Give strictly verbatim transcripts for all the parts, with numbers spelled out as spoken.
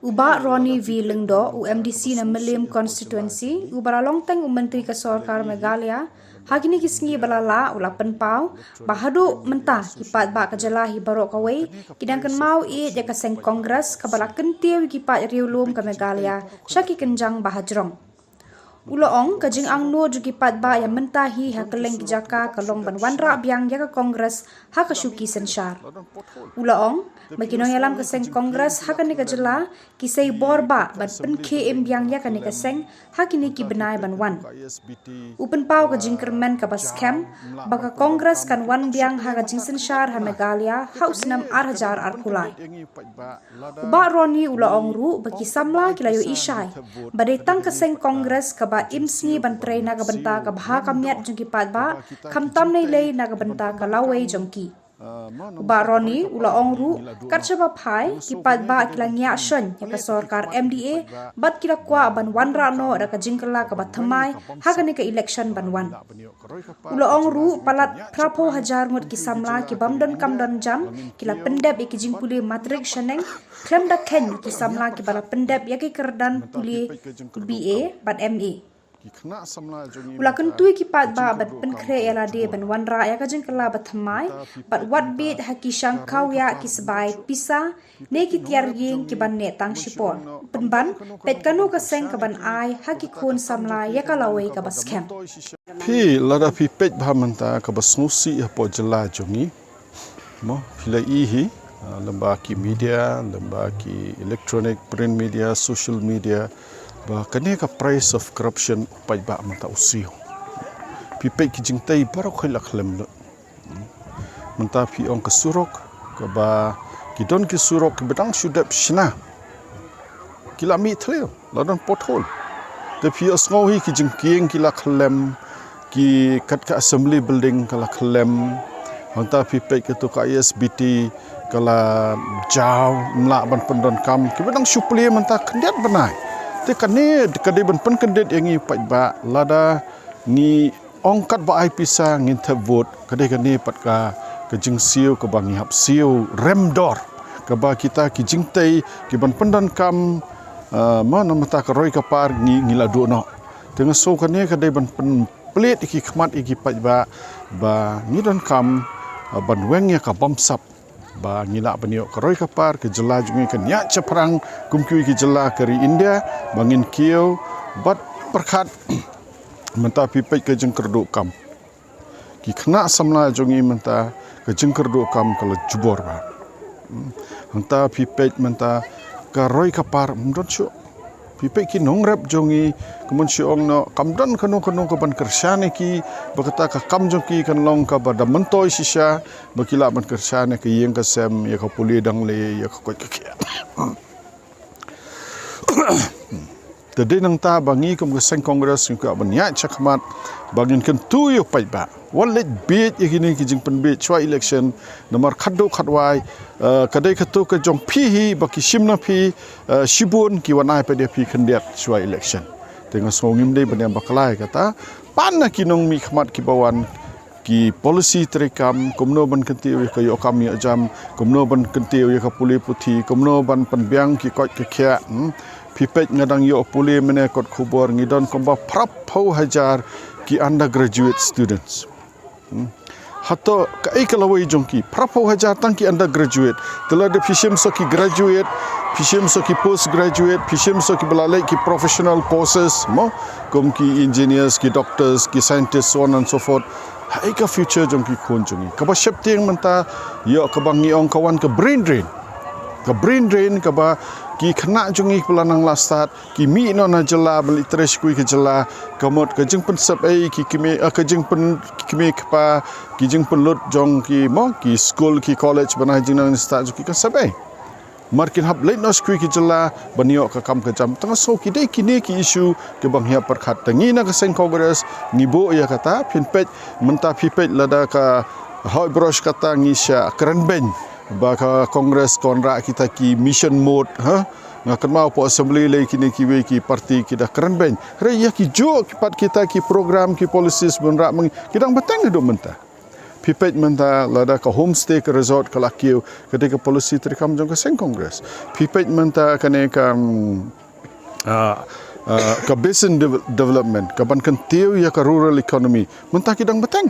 U Bah Ronnie V Lyngdoh, u M D C na Mylliem Constituency, uba la long teng u Myntri ka Sorkar Meghalaya ha kine ki sngi ba la leit, u la pynpaw ba haduh mynta ki paidbah ka jylla hi baroh kawei ki dang kynmaw ïeit ïa ka seng Congress kaba la kyntiew ïa ki paid riewlum ka Meghalaya sha ki kynjang ba hajrong. U la ong ka jingangnud jong ki paidbah ïa mynta hi ha kylleng ki jaka ka long ban wanrah biang ïa ka Congress ha ka shuki synshar. U la ong ba ki nongïalam ka seng Congress ha kane ka jylla ki sei bor bah ban pynkhie im biang ïa kane ka seng ha kine ki bnai ban wan. U pynpaw ka jingkyrmen kaba skhem ba ka Congress kan wan biang ha ka jingsynshar ha Meghalaya ha u snem ar hajar arphew lai. U Bah Ronnie u la ong ruh ba ki samla ki la ïohi shai ba dei tang ka seng Congress kaba im sngi ban trei na ka bynta ka bha ka miat jong ki paidbah, khamtam lei lei na ka bynta ka lawei jong ki. U Bah Ronnie u la ong ruh kat shaba phai ki paidbah ki la ngiah shon ïa ka sorkar M D A bad ki la kwah ban wanrah noh da ka jingkylla kaba thymmai ha kane ka election ban wan. U la ong ruh palat phra phew hajar ngut ki samla ki bym don kam don jam ki la pyndep ïa ki jingpule matrik shaneng, khlem da kheiñ ki samla kiba la pyndep ïa ki kyrdan pule B A bad M A. U la kyntu ïa ki paidbah ban pynkhreh ïa lade ban wanrah ïa ka jingkylla ba thymmai bad wat bieit ha ki shang khaw ïa ki sbai pisa ne ki tiar ïing ki ban neh tang shipor. Pynban, peit kano ka seng ka ban ai ha ki khun samla ïa ka lawei kaba skhem. Phi, lada phi peit bha mynta kaba sngewsih hapoh jylla jong ngi. Mo, phi la i hi, ah, lem bad ki media, lem bad ki electronic, print media, social media, ba kane ka price of corruption u paidbah mynta u siew. Phi peit ki jingtei baroh khoit la khlem lut. Mynta phi ong ka surok, kaba ki don ki surok kiba dang shu dep shna. Ki la mih thliew, la don pothole. Te phi ïohsngew hi ki jingkieng ki la khlem, ki kat ka assembly building ka la khlem. Hangta phi peit kato ka I S B T ka la jaw, ym lah ban pyndonkam. Kiba dang shu plie mynta khyndiat bnai. Te kane ka dei ban pynkyndit ïa ngi paidbah lada ngi ong katba ai pisa ngin thep vote, ka dei kane pat ka, ka jingsiew kaba ngi hap siew rem dor, kaba kita ki jingtei ki ban pyndonkam, ah, ma na mynta ka roi ka par ngi, ngi la duh noh. Te nga sngew kane ka dei ban pynplie ïa ki khmat ïa ki paidbah ba ngi donkam, ah, ban weng ïa ka bamsap. Ba ngi lah ban ïoh ka roi ka par, ka jylla jong ngi kan ïaid shaphrang kum kiwei ki jylla ka ri India, ba ngin kiew bad pyrkhat mynta phi peit ka jingkyrduh kam. Ki khynnah samla jong ngi mynta ka jingkyrduh kam ka la jubor bha. Hmm. Hangta phi peit mynta ka roi ka par ym don shuh. Phi peit ki nongrep jong ngi, kumno shu ong noh, kam don kano kano ka ban kyrshan ïa ki, ba kata ka kam jong ki kan long kaba da myntoi shisha, ba ki lah ban kyrshan ïa ka ïing ka sem, ïa ka pule dang leh, ïa ka koit ka khiah. Te dei nangta ba ngi kum ka seng Congress ngi kwah ban ïaid shakhmat ba ngin kyntu ïa u paidbah. Wat leit bieit ïa kine ki jingpynbieit shuwa election, namar khatduh khatwai, eh, ka dei kato ka jong phi hi ba ki shim na phi, eh, shibun ki wan ai pat ïa phi khyndiat shuwa election. Te nga sngew ngim dei ban ïam bakla ïa kata. Pan na ki nongmihkhmat kiba wan, ki policy treikam, kumno ban kyntiew ïa ka ïoh kam ïoh jam, kumno ban kyntiew ïa ka pule puthi, kumno ban pynbiang ki koit ka khiah, hmm. Phi peit nga dang ïoh pule mynne kot khubor ngi don kumba phra phew hajar ki undergraduate students. Hmm. Hato kaei ka lawei jong ki? Phra phew hajar tang ki undergraduate. Te lada phi shim sa ki graduate, phi shim sa ki postgraduate, phi shim sa kiba la leit ki professional courses, mo? Kum ki engineers, ki doctors, ki scientists, so on and so forth. Haei ka future jong ki khun jong ngi? Kaba sheptieng mynta, ïoh kaba ngi ong ka wan ka brain drain. Ka brain drain kaba ki khynnah jong ngi kiba la nang la stad, ki mih noh na jylla, ba leit trei sha kiwei ki jylla, ka mut ka jingpynsep ei, ki kmie, eh, ka jingpyn, ki kmie kpa, ki jingpynlut jong ki, mo, ki skul, ki college, ba na jingnang jingstad jong ki kan sep ei. Mar kin hap leit noh sha kiwei ki jylla, ban ïoh ka kam ka jam. Te nga sngew ki dei kine ki issue kiba ngi hap pyrkhat. Te ngi na ka seng Congress, ngi buh ïa kata, phin peit, mynta phi peit lada ka hoi brush kata ngi shah kren beiñ. Ba ka Congress ka wanrah kita ki mission mode, ha? Nga kynmaw hapoh assembly lei kine kiwei ki party ki da kren beiñ. Hynrei ïa ki juh ki pat kita ki program ki policies ba wanrah ma ngi ki dang bteng haduh mynta. Phi peit mynta lada ka homestay ka resort ka la kiew, ka dei ka policy treikam jong ka seng Congress. Phi peit mynta kane ka, mm, ah, ah, ka basin de- development, ka ban kyntiew ïa ka rural economy, mynta ki dang bteng.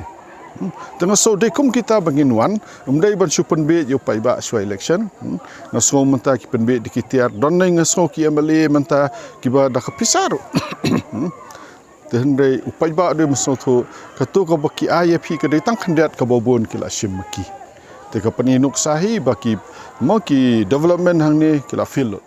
Hmm. Te nga sngew dei kum kita ba ngin wan, ym dei ban shu pynbeit ïa u paidbah shuwa election. Hmm. Nga sngew mynta ki pynbeit da ki tiar, don ne nga sngew ki M L A mynta kiba da ka pisa ruh. Hmm. Te hynrei u paidbah dei, nga sngewthuh, kato kaba ki ai ïa phi ka dei tang khyndiat kaba bun ki la shim ma ki. Te ka pyni nuksa hi ba ki, mo, ki development hangne ki la fail lut.